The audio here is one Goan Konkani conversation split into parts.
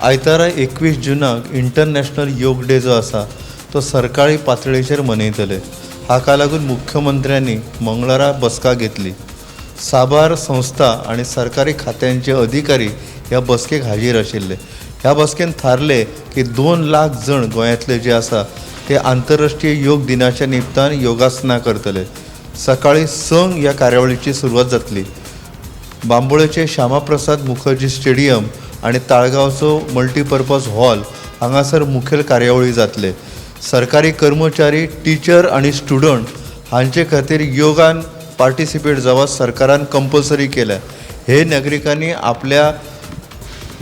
आयतारा 21 जुनाक इंटरनॅशनल योग डे जो आसा तो सरकारी पातळेचेर मनयतले. हाका लागून मुख्यमंत्र्यांनी मंगळारा बसका घेतली. साबार संस्था आनी सरकारी खात्यांचे अधिकारी ह्या बसकेक हाजीर आशिल्ले. ह्या बसकेन थारले की 2 लाख जण गोंयांतले जे आसा ते आंतरराष्ट्रीय योग दिनाच्या निमतान योगासना करतले. सकाळी 6 ह्या कार्यावळीची सुरवात जातली. बांबोळेचे श्यामाप्रसाद मुखर्जी स्टेडियम आनी ताळगांवचो मल्टीपर्पज हॉल हांगासर मुखेल कार्यावळी जातले. सरकारी कर्मचारी, टिचर आनी स्टुडंट हांचे खातीर योगान पार्टिसिपेट जावप सरकारान कंपल्सरी केल्या. हे नागरिकांनी आपल्या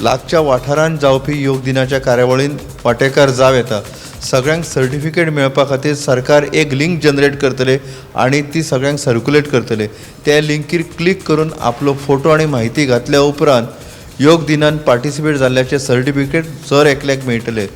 लागच्या वाठारांत जावपी योग दिनाच्या कार्यावळीन वांटेकार जावं येता. सगळ्यांक सर्टिफिकेट मेळपा खातीर सरकार एक लिंक जनरेट करतले आनी ती सगळ्यांक सर्कुलेट करतले. त्या लिंकीर क्लिक करून आपलो फोटो आनी म्हायती घातल्या उपरांत योग दिनान पार्टिसिपेट जाल्ल्याचें सर्टिफिकेट जर एकल्याक मेळटले.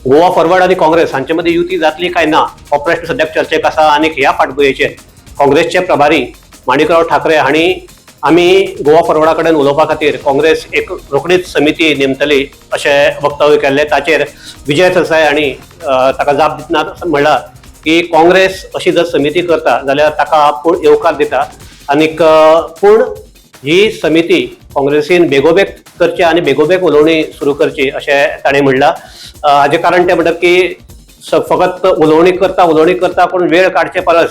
गोवा फॉरवर्ड आनी काँग्रेस हांचे मदीं युती जातली काय ना हो प्रश्न सद्याक चर्चेक आसा. आनी ह्या फाटभुंयेचेर काँग्रेसचे प्रभारी माणिकराव ठाकरे हांणी आमी गोवा फॉरवर्डा कडेन उलोवपा खातीर काँग्रेस एक रोखडीच समिती नेमतली अशें वक्तव्य केल्लें. ताचेर विजय सरदेसाय हांणी ताका जाप दितना म्हणलां की काँग्रेस अशी जर समिती करता जाल्यार ताका आपूण येवकार दिता आनीक पूण ही समिती काँग्रेसीन बेगोबेग करची आनी बेगोबेग उलोवणी सुरू करची अशें ताणें म्हणलां. हाजें कारण तें म्हणटात की फकत उलोवणी करता पूण वेळ काडचे परस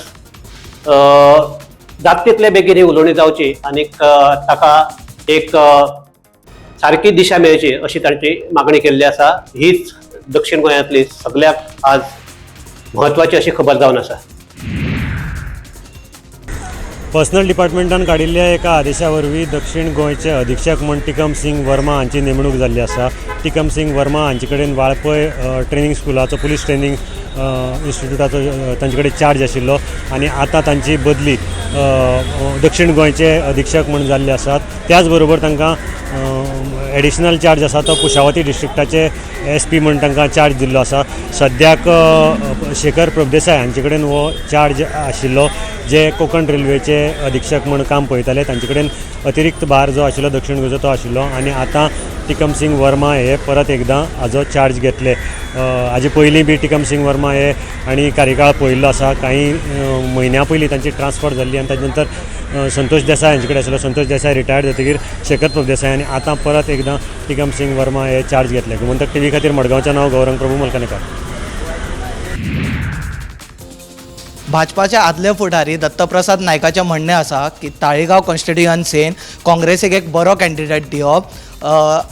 जाता तितले बेगीन ही उलोवणी जावची आनीक ताका एक सारकी दिशा मेळची अशी तांची मागणी केल्ली आसा. हीच दक्षिण गोंयांतली सगळ्याक आज म्हत्वाची अशी खबर जावन आसा. पर्सनल डिपार्टमेंटान काडिल्ल्या एका आदेशा वरवीं दक्षिण गोंयचे अधीक्षक म्हूण टिकम सिंग वर्मा हांची नेमणूक जाल्ली आसा. टिकम सिंग वर्मा हांचे कडेन वाळपय ट्रेनींग स्कुलाचो पुलीस ट्रेनींग इन्स्टिट्यूटाचो तांचे कडेन चार्ज आशिल्लो आनी आतां तांची बदली दक्षिण गोंयचे अधीक्षक म्हूण जाल्ले आसात. त्याच बरोबर तांकां एडिशनल चार्ज आसा तो कुशावती डिस्ट्रिक्टाचे SP म्हूण तांकां चार्ज दिल्लो आसा. सद्याक शेखर प्रभुदेसाय हांचे कडेन हो चार्ज आशिल्लो, जे कोंकण रेल्वेचे अधीक्षक म्हूण काम पळयताले. तांचे कडेन अतिरिक्त भार जो आशिल्लो दक्षिण गोंयचो तो आशिल्लो आनी आतां टिकम सिंग वर्मा हे परत एकदां हाजो चार्ज घेतले. हाजे पयलीं बी टिकम सिंग वर्मा हे आनी कार्यकाळ पळयिल्लो आसा. कांय म्हयन्या पयलीं तांची ट्रान्सफर जाल्ली आनी ताजे नंतर संतोष देसाय हांचे कडेन आशिल्लो. संतोष देसाय रिटायर्ड जातकीर शेखर प्रभुदेसाय आनी आतां परत एकदां टिकम सिंग वर्मा हे चार्ज घेतले. गोमंतक टीव्ही खातीर मडगांवचें नांव गौरंग प्रभू मलकानेकार. भाजपाचे आदले फुडारी दत्तप्रसाद नायकाचें म्हणणें आसा की ताळेगांव कॉन्स्टिट्युएन्सीन काँग्रेसीक एक बरो कॅन्डिडेट दिवप.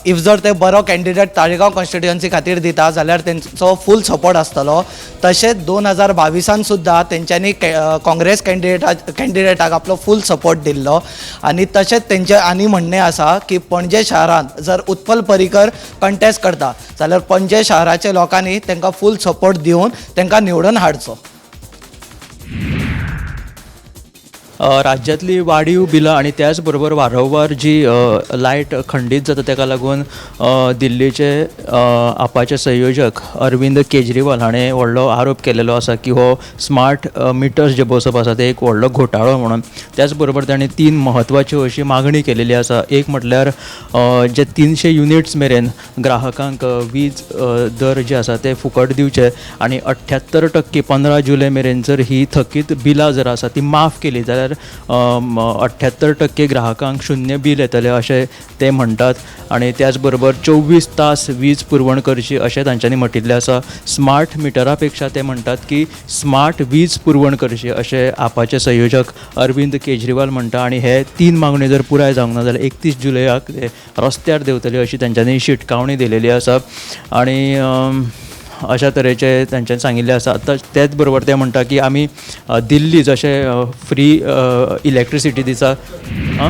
If जर ते बरो कॅन्डिडेट ताळेगांव कॉन्स्टिट्युएन्सी खातीर दिता जाल्यार तेंचो फूल सपोर्ट आसतलो. तशेंच 2022 सुद्दां तेंच्यांनी काँग्रेस कॅन्डिडेटाक आपलो फूल सपोर्ट दिल्लो. आनी तशेंच तेंचें आनी म्हणणें आसा की पणजे शारांत जर उत्पल पर्रीकर कंटेस्ट करता जाल्यार पणजे शाराच्या लोकांनी तांकां फूल सपोर्ट दिवन तांकां निवडून हाडचो. राज्यांतली वाडीव बिलां आनी त्याच बरोबर वारंवार जी लायट खंडीत जाता ताका लागून दिल्लीचे आपाचे संयोजक अरविंद केजरीवाल हाणें व्हडलो आरोप केलेलो आसा की हो स्मार्ट मिटर्स जे बसप आसा ते एक व्हडलो घोटाळो म्हणून. त्याच बरोबर ताणें 3 म्हत्वाच्यो अशी मागणी केलेली आसा. एक म्हटल्यार जे 300 युनिट्स मेरेन ग्राहकांक वीज दर जे आसा ते फुकट दिवचे आनी 78% 15 जुलय मेरेन जर ही थकीत बिलां जर आसा ती माफ केली जाल्यार 78% ग्राहकांक 0 बील येतलें अशें ते म्हणटात. आनी त्याच बरोबर 24 तास वीज पुरवण करची अशें तांच्यांनी म्हटिल्लें आसा. स्मार्ट मिटरा पेक्षा ते म्हणटात की स्मार्ट वीज पुरवण करची अशें आपाचे संयोजक अरविंद केजरीवाल म्हणटा. आनी हे 3 मागण्यो जर पुराय जावंक ना जाल्यार 31 जुलयाक ते रस्त्यार देंवतले अशी तांच्यांनी शिटकावणी दिलेली आसा. आनी अशा तरेचे तांच्यांनी सांगिल्लें आसा. आतां तेच बरोबर ते म्हणटा की आमी दिल्ली जशें फ्री इलेक्ट्रिसिटी दिसा. आं?